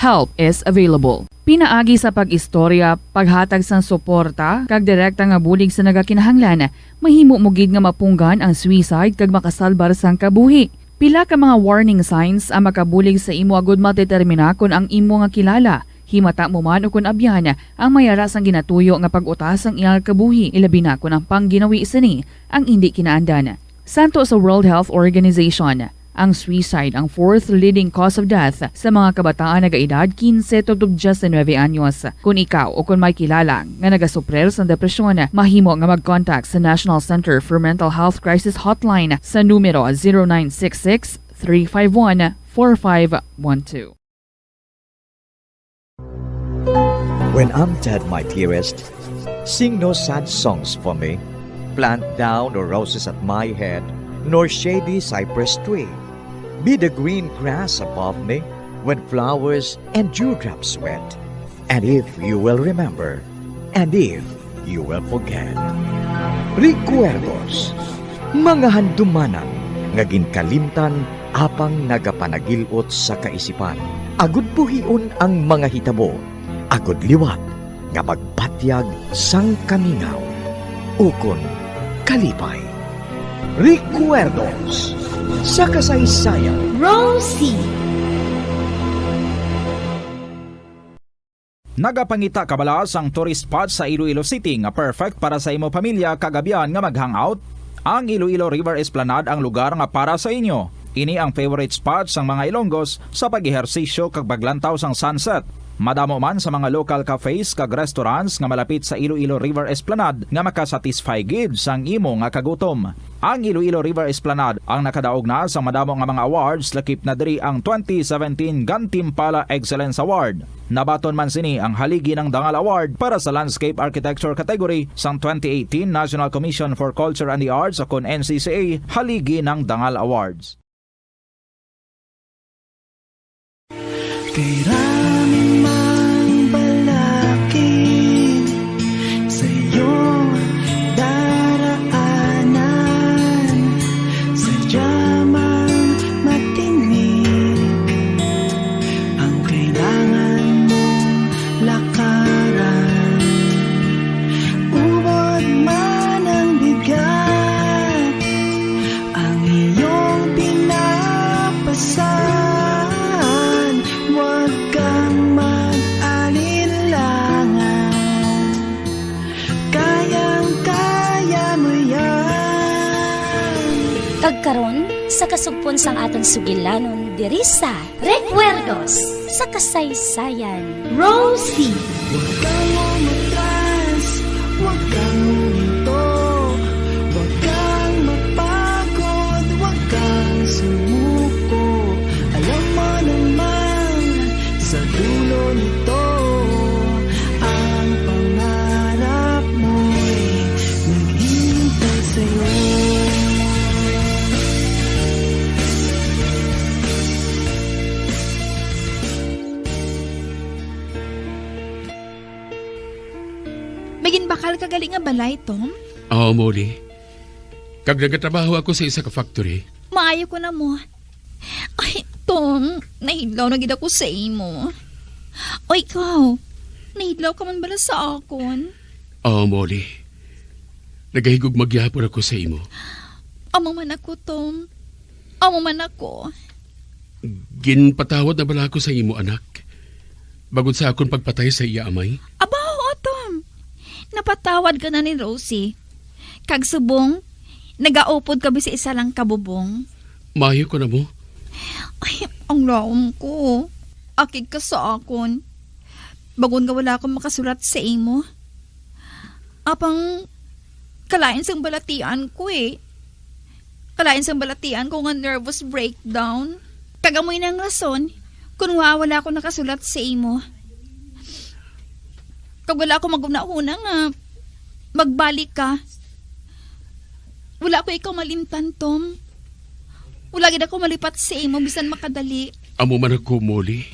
Help is available. Pinaagi sa pag-istorya, paghatag sang suporta, kag direkta nga bulig sa nagakinahanglan, mahimo mo gid nga mapunggan ang suicide kag makasalbar sang kabuhi. Pila ka mga warning signs ang makabulig sa imo agud madetermina kon ang imo nga kilala, himata mo man ukon abyan, ang may ara sang ginatuyo nga pag-utas sang iyang kabuhi, ilabi na kon ang pangginawi sini ang indi kinaandan. Santo sa World Health Organization, ang suicide ang fourth leading cause of death sa mga kabataan nagaedad quince to diecinuebe anyos. Kon ikaw o kon may kilala nga nagasuprir sang depresyon, mahimo nga mag-contact sa National Center for Mental Health Crisis Hotline sa numero zero nine six six, three five one, four five one two. When I'm dead, my dearest, sing no sad songs for me. Plant down no roses at my head, nor shady cypress tree. Be the green grass above me when flowers and dewdrops wet. And if you will remember, and if you will forget. Recuerdos, mga handumanan nga ginkalimtan apang nagapanagil-ot sa kaisipan. Agud buhion ang mga hitabo, agud liwat nga magpatyag sang kamingaw ukon kalipay. Recuerdos sa kasaysayan. Rosie. Nagapangita ka bala sang tourist spot sa Iloilo City nga perfect para sa imo pamilya kag abyan nga mag-hangout? Ang Iloilo River Esplanade ang lugar nga para sa inyo. Ini ang favorite spot sang mga Ilonggos sa pag-ehersisyo kag paglantaw sang sunset. Madamo man sa mga local cafes kag restaurants nga malapit sa Iloilo River Esplanade nga makasatisfy gid sang imo nga kagutom. Ang Iloilo River Esplanade ang nakadaog na sa madamo nga mga awards, lakip na diri ang twenty seventeen Gantimpala Excellence Award. Nabaton man sini ang Haligi ng Dangal Award para sa Landscape Architecture category sang twenty eighteen National Commission for Culture and the Arts, o kon N C C A Haligi ng Dangal Awards. Kay rami mang balakid sa iyong daraanan, sadya mang matinik ang kailangan mong lakaran. Ubod man ang bigat, ang iyong pinapasan, huwag kang mag-alinlangan. Kayang-kaya mo yan. Kag karon, sa kasugpon sang aton sugilanon diri sa Recuerdos sa Kasaysayan. Rosie. Huwag kang umatras. Bakal ka gali nga balay, Tom? Oo, Molly. Kag nagatrabaho ako sa isa ka factory. Maayo ko na mo. Ay, Tom, nahidlaw na gid ako sa imo. O ikaw, nahidlaw ka man bala sa akon? Oo, Molly. Nagahigugma gihapon ako sa imo. Amo man ako, Tom. Amo man ako. Ginpatawad na bala ako sa imo anak, bangod sa akon pagpatay sa iya amay? Aba, oo, Tom. Napatawad ka na ni Rosie. Kag subong, nagaupod kami sa isa lang ka bubong. Maayo ko na mo. Ay, ang laom ko. Akig ka sa akon. Bangod nga wala akong makasulat sa imo. Apang kalain sang balatian ko, eh. Kalain sang balatian ko nga nervous breakdown. Kag amo ini ang rason kon wa-, wala ako nakasulat sa imo. Kag wala ako maghunahuna nga magbalik ka. Wala ako ikaw malimtan, Tom. Wala gid ako malipat sa imo bisan makadali. Amo man ako, Molly.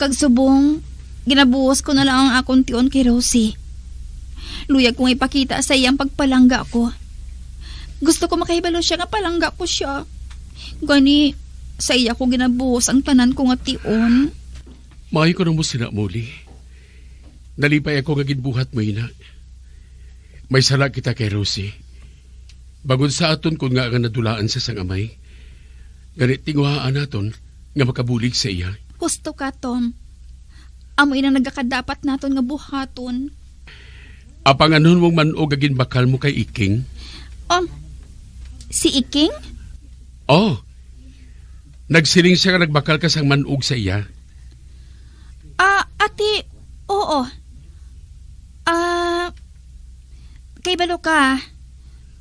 Kag subong, ginabuhos ko na lang ang akon tion kay Rosie. Luyag ko nga ipakita sa iya ang pagpalangga ko. Gusto ko makahibalo siya nga palangga ko siya. Gani, sa iya ko ginabuhos ang tanan ko nga tion. Maayo ko na mo sina, Molly. Nalipay ako nga ginbuhat mo ina. May sala kita kay Rosie. Bangod sa aton kun nga nga nadulaan sa sang amay, gani tinguhaan naton nga makabulig sa iya. Husto ka, Tom. Amo inang nagakadapat naton nga buhaton. Apang anon mong man-og nga ginbakal mo kay Iking? Um, si Iking? Oh. Nagsiling siya nga nagbakal ka sang man-og sa iya. Ah, ati, oo. Ah, kay balo ka,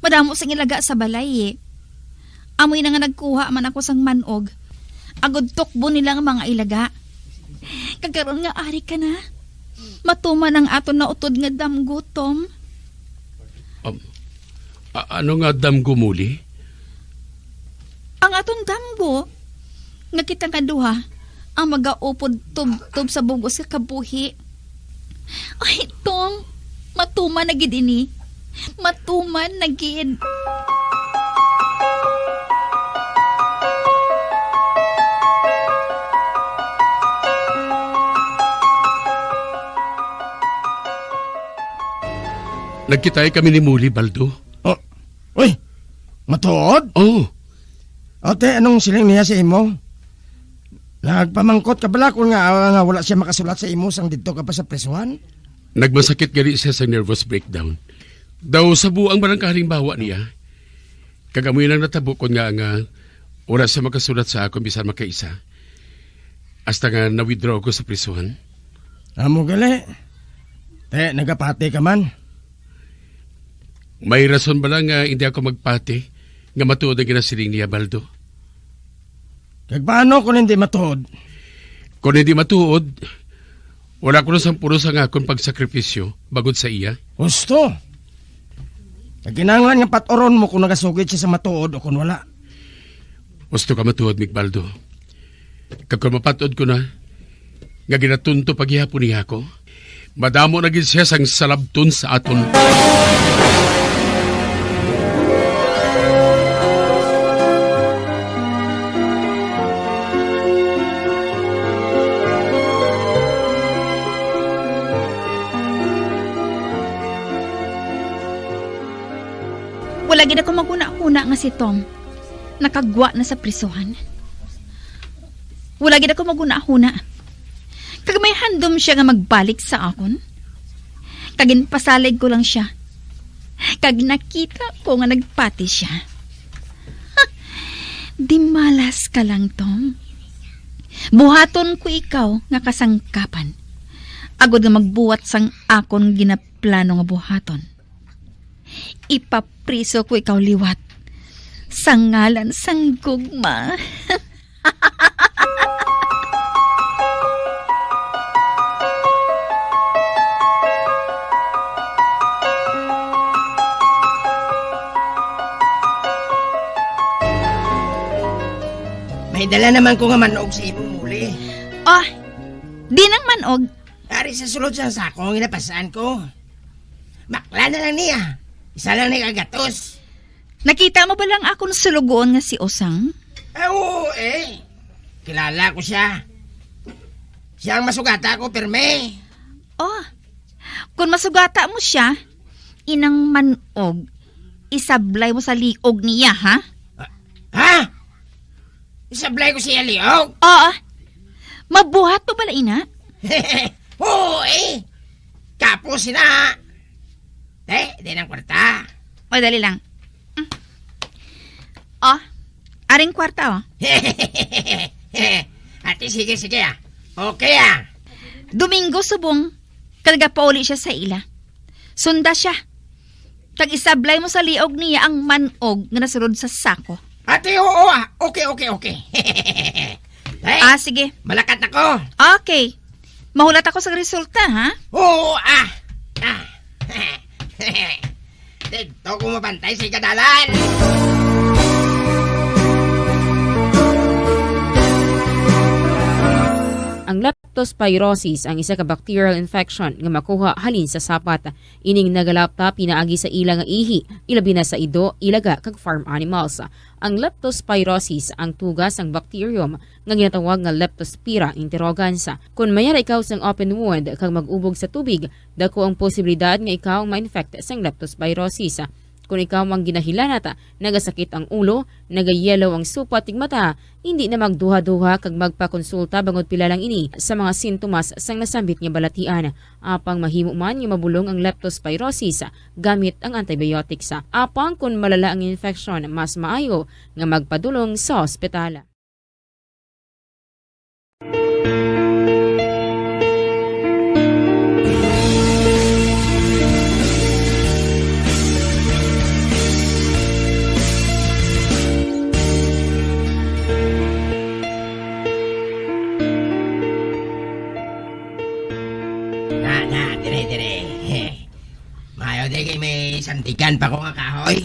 madamo sing ilaga sa balay, eh. Amo ina nga nagkuha man ako sang man-og, agod tukbon nila ang mga ilaga. Kag karon nga ari ka na, matuman ang aton nautod nga damgo, Tom. Um, a-, ano nga damgo, Molly? Ang aton damgo, nga kita nga duha ang magaupod tubtob sa bug-os nga kabuhi. Ay, Tom, matuman na gid ini. Matuman na gid. Nagkitay kami ni Molly, Baldo. Oh, uy, matuod? Oh. Ate, anong siling niya sa imo? Nagpamangkot ka bala kung nga, ah, nga wala siya makasulat sa imo sang didto ka pa sa prisuhan? Nagmasakit gani siya sa nervous breakdown. Daw sa buang man ang kahalimbawa niya. Kag amoy nang natabo kon nga, nga wala siya makasulat sa akon bisan makaisa. Hasta nga na-withdraw ako sa prisuhan. Amo gali. Te, nagapati ka man. May rason bala nga hindi ako magpati nga matuod ang ginasiling niya, Baldo? Kag paano kung hindi matuod? Kung hindi matuod, wala ko na sang puno sang akon pagsakripisyo bangod sa iya. Husto. Kag kinahanglan nga pat-uron mo kung nagasugid siya sa matuod o kung wala. Husto ka matuod, Miguel Baldo. Kag kung mapat-od ko na nga ginatunto pa gihapon niya ako, madamo na gid siya sang salabton sa aton. Wala gid ako maghunahuna nga si Tom nakagwa na sa prisuhan. Wala gid ako maghunahuna. Kag may handom siya nga magbalik sa akon. Kag ginpasalig ko lang siya. Kag nakita ko nga nagpati siya. Di malas ka lang, Tom. Buhaton ko ikaw nga kasangkapan, agod nga magbuhat sang akon ginaplano nga buhaton. Ipapriso ko ikaw liwat sa ngalan sang gugma. May dala naman ko nga manog sa imo muli. Oh, di nang manog. Ari sa sulod sang sako nga napasan ko. Bakla na lang niya. Isa lang ni kagatos. Nakita mo ba lang akong sulugoon nga si Usang? Ah, oo, eh. Kilala ko siya. Siya ang masugata ko, pirme. Oh, kung masugata mo siya, inang manog, isablay mo sa liog niya, ha? Ah, ha? Isablay ko siya liog? Oo. Mabuhat mo bala, ina? Oo, eh. Kapos sila. Eh, di ng kwarta. O, dali lang. Mm. Oh, aring kwarta, oh. Ate, sige, sige, ah. Okay, ah. Domingo subong, kag nagapauli siya sa ila. Sunda siya. Kag isablay mo sa liog niya ang manog nga nasulod sa sako. Ate, oo, ah. Okay, okay, okay. Eh, Ah, sige. Malakat na ko. Okay. Mahulat ako sa resulta, ha? Oo, ah. Ah. Dito ko mabantay sa ikadalan. Ang leptospirosis ang isa ka bacterial infection nga makuha halin sa sapat. Ining nagalapta pinaagi sa ila nga ihi, ilabi na sa ido, ilaga, kag farm animals. Ang leptospirosis ang tuga sang bacterium nga ginatawag nga Leptospira interrogans. Kon mayara ikaw sang open wound kag mag-ubog sa tubig, dako ang posibilidad nga ikaw ang ma-infect sang leptospirosis. Kon ikaw ang ginahilanat, nagasakit ang ulo, nagayellow ang supat ug mata, hindi na magduha-duha kag magpakonsulta bangod pila lang ini sa mga sintomas sang nasambit nga balatian. Apang mahimo man nga mabulong ang leptospirosis gamit ang antibiotics. Apang kon malala ang infection, mas maayo nga magpadulong sa ospital. Na, na, dire, dire. Maayo di kay may sandigan pa ko nga kahoy.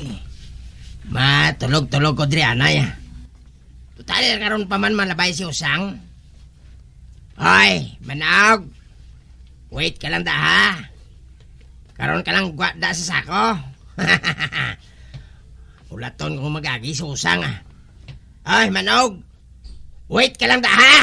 Matulog-tulog ko diri anay. Total, karon pa man malabay si Usang. Hoy, Manog. Wait ka lang da, ha? Karon ka lang gwa da sa sako. Ulaton ko mag-agi si Usang, ah. Hoy, Manog. Wait ka lang da, ha?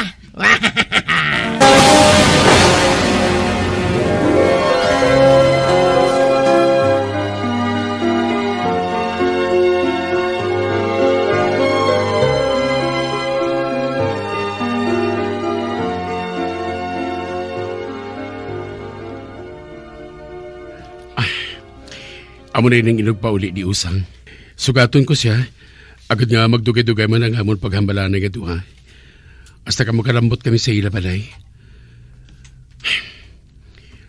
Amo na ining inugpauli ni Usang. Sugaton ko sia, agod nga magdugay-dugay man ang amon paghambalanay nga duha. Hasta ka makalambot kami sa ila balay.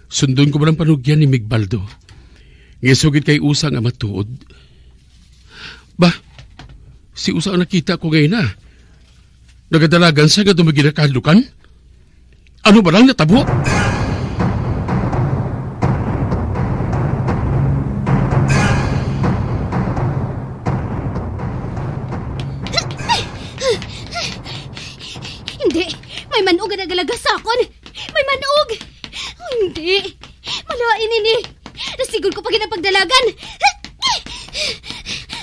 Sundon ko man ang panugyan ni Migbaldo. Nga sugid kay Usang nga matuod. Ba, si Usang ang nakita ko ngayon na. Nagadalagan siya nga dumagi na kahalukan? Ano ba lang natabo? Hindi! May manog nga nagalagas sa akon! May manog! Oh, hindi! Malain ini! Nasigon ko pa gid ang pagdalagan!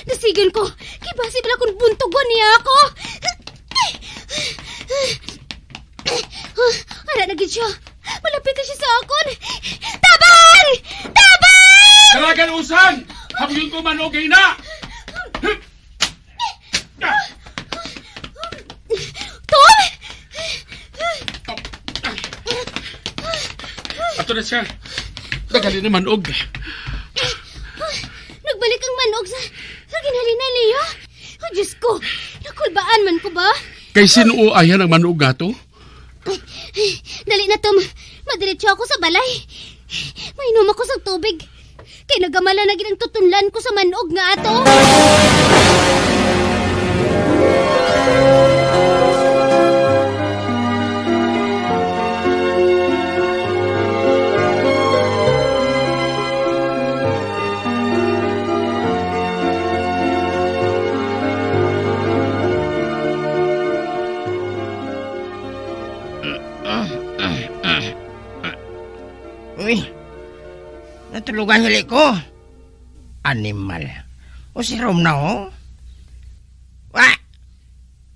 Nasigon ko! Kay basi bala kon buntogon niya ako! Ara na gid siya! Malapit na siya sa akon! Tabang! Tabang! Dalagan, Usang! Habuyon ko man, okay na! Tom! Ato na siya. Naghali na manog. Nagbalik ang manog sa, sa ginhalinan niya. Oh, Diyos ko, nakulbaan man ko ba? Kay sino ayan ang manog nga to? Dali na, Tom. Madiretso ako sa balay. Mainom ako sa tubig. Kay nagamala na gid ang tutunlan ko sa manog nga ato. Uy, Natulogan gali ko. Animal. O, si Rom na, oh. Wa!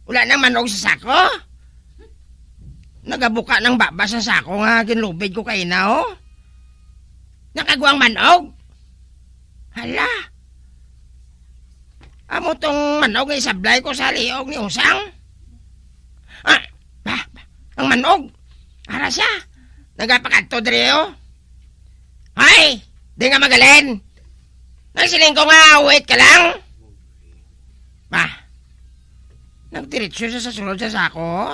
Wala nang manog sa sako? Nagabuka ng baba sa sako nga ginlubid ko kaina, oh. Nakagwang manog? Hala. Amo tong manog nga isablay ko sa liog ni Usang. Ah, ba, ba, ang manog. Ara siya. Nagapakadto diri, oh. Hoy! Di nga magaling. Nagsiling ko nga, wait ka lang. Ba, nagdiretso siya sa sulod sa sako.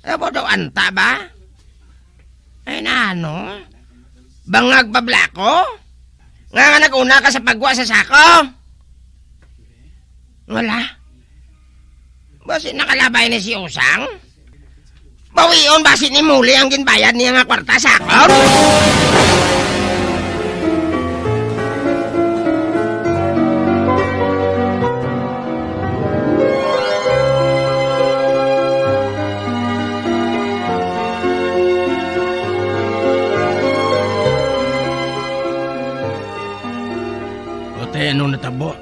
Ano ba daw anta ba? Ay, na ano? Bangag pa bala ko? Nga nga nag-una ka sa pagwa sa sako? Wala. Basi nakalabay ni si Usang? Bawion basi ni Muli ang ginbayad niya nga kwarta sa akon? Patay, ano natabo?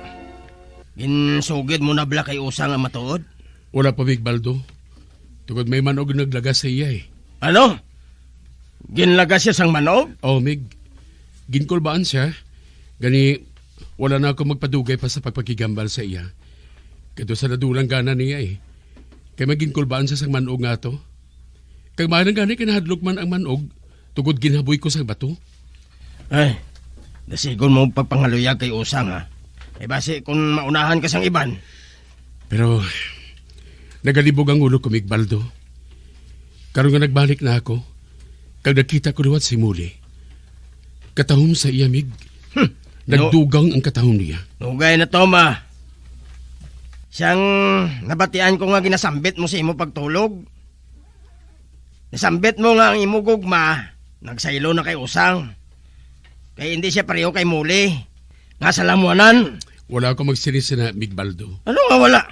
Ginsugid mo na bala kay Usang ang matuod? Wala pa, Mig Baldo. Tungod may manog naglagas sa iya, eh. Ano? Ginlagas siya sang manog? Oh, Mig. Ginkulbaan siya. Gani, wala na ako magpadugay pa sa pagpakigambal sa iya. Kadto sa nadulang gana niya, eh. Kay may ginkulbaan siya sang manog nga to. Kag maayo lang gani kay nahadlok man ang manog tungod ginhaboy ko sang bato. Ay, dasigon mo pagpangaluyag kay Usang, ha? Kay basi kung maunahan ka sang iban. Pero nagalibog ang ulo ko, Mig Baldo. Karon nga nagbalik na ako, kag nakita ko liwat si Muli. Katahom sa iya, Mig. Hmm. Nagdugang ang katahom niya. Dugay na to, ma. Siyang nabatian ko nga ginasambit mo sa imo pagtulog. Nasambit mo nga ang imo gugma nagsaylo na kay Usang. Kay hindi siya pareho kay Muli, nga salamuanan. Wala ako magsiling sina, Mig Baldo. Ano nga wala?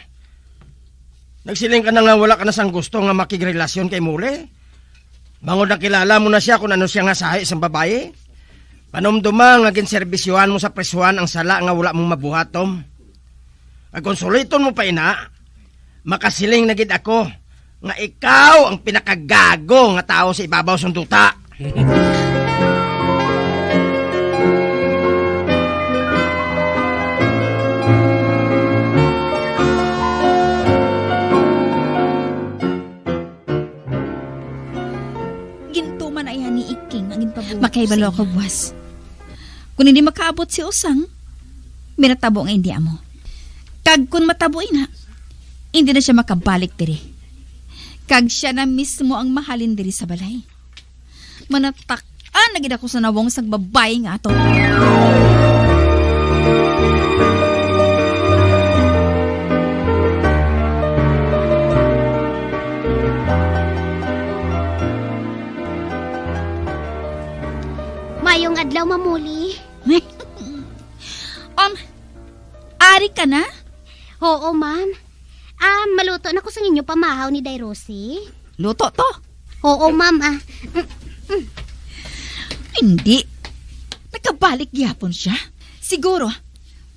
Nagsiling ka na nga wala ka na sang gusto nga makigrelasyon kay Muli? Bangod nakilala mo na siya kung ano siya nga sahi sang babayi? Panumduma nga ginserbisyohan mo sa presuhan ang sala nga wala mo mabuhat, Tom. Kag kung suliton mo pa ina, makasiling na gid ako nga ikaw ang pinakagago nga tawo sa ibabaw sang duta. Gintuman na iya ni Iking ang ginpabuhat ko sa iya. Makahibalo ako, buwas. Kung hindi makaabot si Usang, may natabo nga hindi amo. Kag kung matabo ina, hindi na siya makabalik diri. Kag siya na mismo ang mahalin diri sa balay. Manatak-an na gid ako sa nawong sang babayi nga ato. Mayong adlaw, Ma'am Muli. Um, ari ka na? Oo, ma'am. Ah, maluto na ko sang inyo pamahaw ni Day Rosie. Luto to? Oo, ma'am, ah. Mm, mm. Hindi. Nakabalik gyapon siya. Siguro,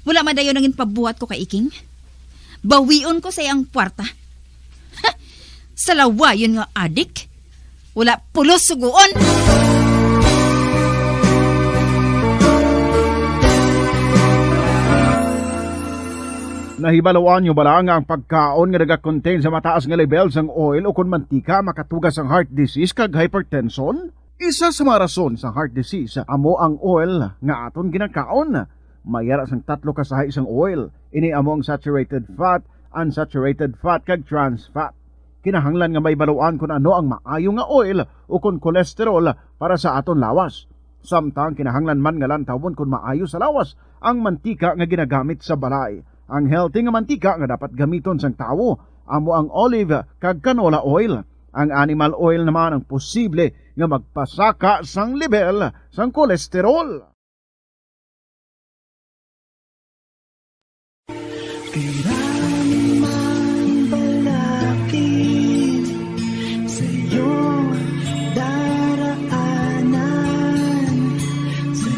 wala man dayon ang ginpabuhat ko kay Iking. Bawion ko sa iyang kwarta. Salawayon nga adik. Wala pulos sugoon. Nahibaluan nyo bala nga ang pagkaon nga nagakontain sa mataas nga lebel sang oil ukon mantika makatuga sang heart disease kag hypertension? Isa sa mga rason sa heart disease amo ang oil nga aton ginakaon. May ara sang tatlo ka sahi sang oil. Ini amo ang saturated fat, unsaturated fat, kag trans fat. Kinahanglan nga mahibaluan kon ano ang maayo nga oil ukon cholesterol para sa aton lawas. Samtang kinahanglan man nga lantawon kon maayo sa lawas ang mantika nga ginagamit sa balay. Ang healthy nga mantika nga dapat gamiton sang tawo amo ang olive kag canola oil. Ang animal oil naman ang posible nga magpasaka sang lebel sang cholesterol. Kailangan man balakid sa iyong daraanan, sa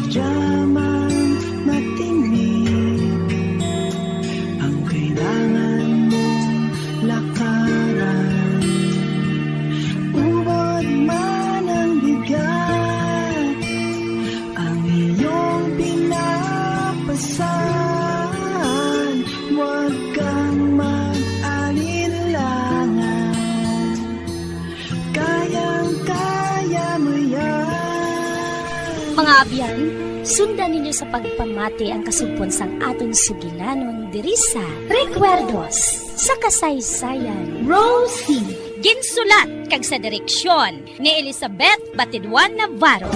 Abyan, sundan ninyo sa pagpamati ang kasugpon sang aton sugilanon diri sa Recuerdos sa Kasaysayan. Rosie. Ginsulat kag sa direksyon ni Elizabeth Batidwan Navarro.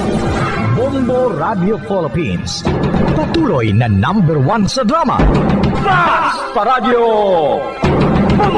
Bombo Radio Philippines, patuloy na number one sa drama. Basta Radyo Bombo!